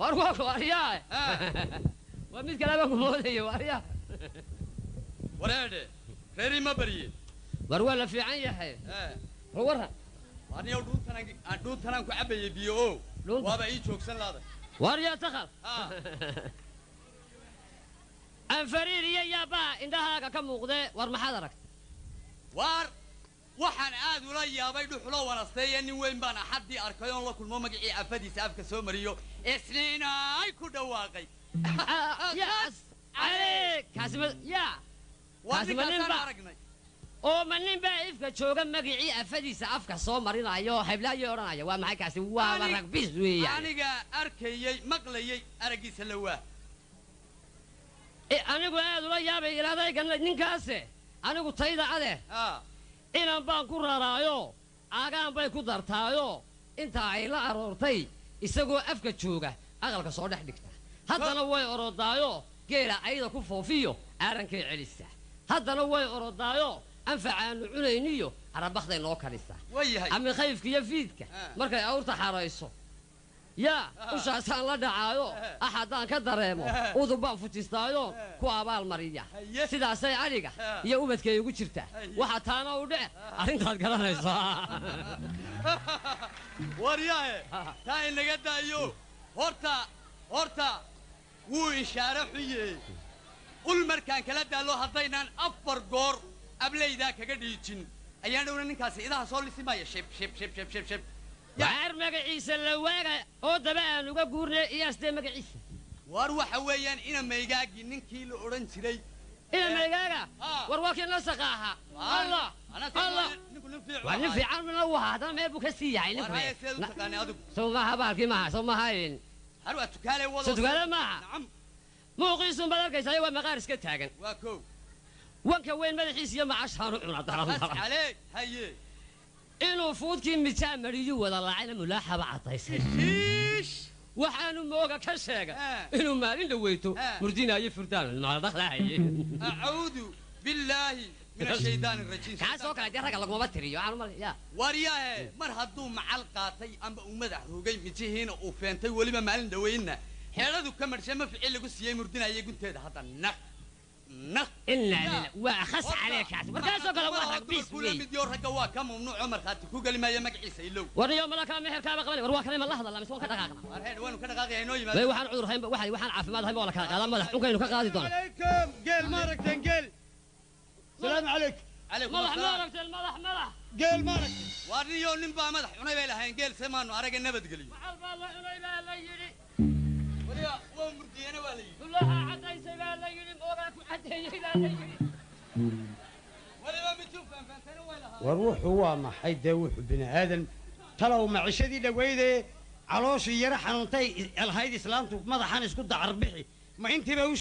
War waa waaryaa. Waa mid kaleba ku moodayo waaryaa. Wareedhe, reerii ma barye? War waa la fiican yahay. Warran. Aniyow, dhuuntanaan dhuuntanaan ku cabbayay biyo o Dhuunta? Waaba ii joogsan laada. War yaa takhal anfariir iyo yaabaa indhahaaga ka muuqdee, war maxaad aragtay? Waar waxaan aad ula yaabay, dhuxulo wanasteeye, nin weyn baan axaddii arkay oon la kulmo, magacii afadiisa afka soo mariyo, isniinaay ku dhawaaqay. Aleeg, kaasi ma yaa? Waa Kaasi ma nin ninkaasaan ba? aragnay. Oo ma nin baa ifka jooga magicii afadiisa afka soo marinayo, heblaayo odhanaya? Waa maxay kaasi? Waaba ragbis weeyaan. Anigaa arkayey, maqlayey, araggiisa la waa. Anigu aad ula yaabay ilaadayga ninkaase. Anigu tayda adeer, inan baan ku raraayo, aagaan bay ku dartaayo, inta ay la aroortay isagoo afka jooga aqalka soo dhex dhigta. Haddana way orodaayo, geela ayda ku foofiyo aarankay celisa. Haddana way orodaayo, anfacaanu cunayniyo arabakday noo karisa. Waa yahay. Ama khayfka iyo fiidka markay awrta xarayso yaa ushaasaan la dhacaayo, axadaan ka dareemo udub baan fujistaayo ku abaal mariya. Sidaasay adhiga iyo ubadkay ugu jirtaa. Waxaa taana u dheer arrintaad garanaysaa. Waryaahe, taa inaga daayo. Horta wuu ishaare xun yahay ul markaan kala daallo, haddaynaan 4 goor ablaydaa kaga dhiijin, ayaan dhowna ninkaasi idaha soo lisi maaya. Shib shib shib shib shib shib. Waar magaciisa la waaga oo daba aan uga guurnay iyaastee magaciisa? Waar waxa weeyaan ina maygaagii ninkii la odhan jiray. Ina maygaaga? War waa kii nasaqa ahaa. Allah Allah, ninku nin fiican waa nin fiican na waa, haddana meel buu ka sii yahay. War haya, ninku sideed u taqaanay adigu? Soo maaha bahalkii? Maaha, soo maaha? Har waa tukaale wado. Soo tukaale maaha? Nacam. Muuqiisun baad arkaysaa, waa maqaar iska taagan. Waa kow. Wanka weyn madaxiisa iyo macashaanu cuna daran. Bas caleeg, haye. Inuu fuudkii mijaa mariyuu wada laacayna mulaaxaba caddaysay. Iish. Waxaanu mooga ka sheegay inuu maalin dhaweyto murdinaayo furdaan maaldaqlaahaye. Acuudu billaahi min ashaydaani rajiim. Kaasoo kale dee ragga lagumaba tiriyo, waxaan u malay ya. Waryaahe, mar hadduu macal qaatay amba uu madax rogay, mijihiina uu feentay, weliba maalin dhaweynna xeedhadu ka marshay, ma ficil lagu siiyey murdinaya gunteeda hadda naq naq. Inaa lillah, waa khas caleykaas. Markaasoo kale waa rag bis kula wey. Mid yoo ragga waa ka mamnuuco, markhaati ku geli maaya, magaciisa ilow. War niyo malakaa meherkaaba qabanay. War waa kale, ma la hadalaa mise waan ka dhaqaaqna? War heedh, waanu ka dhaqaaqaya, inoo way yimaado. Waxaan cudur hayn, waxaan caafimaad hayn waa la kala qaadaa, madax cunkaynu ka qaadi doona. عليكم قيل ما ركتن قيل، السلام عليكم. Calaykum madax ma asalaam. aragteen? Madax madax. قيل ما ركتن. Waar niyo, nin baa madax cunay bay lahayn, geel se maanu araga, nabadgeliyo. Macal baa la cunay baa la yidhi. Waliba waa murdiyena waa la yidhi. Dullaha caddaysay baa la yidhi, moogaa ku caddeeyey baa la yidhi. Waliba miduu faanfaantana way lahaa. War wuxuu waa maxay dee? Wuxuu bini aadan talow macishadii dhaweyde, calooshii yara xanuuntay alhayd, islaantu madaxan isku dacarbixi ma intiiba u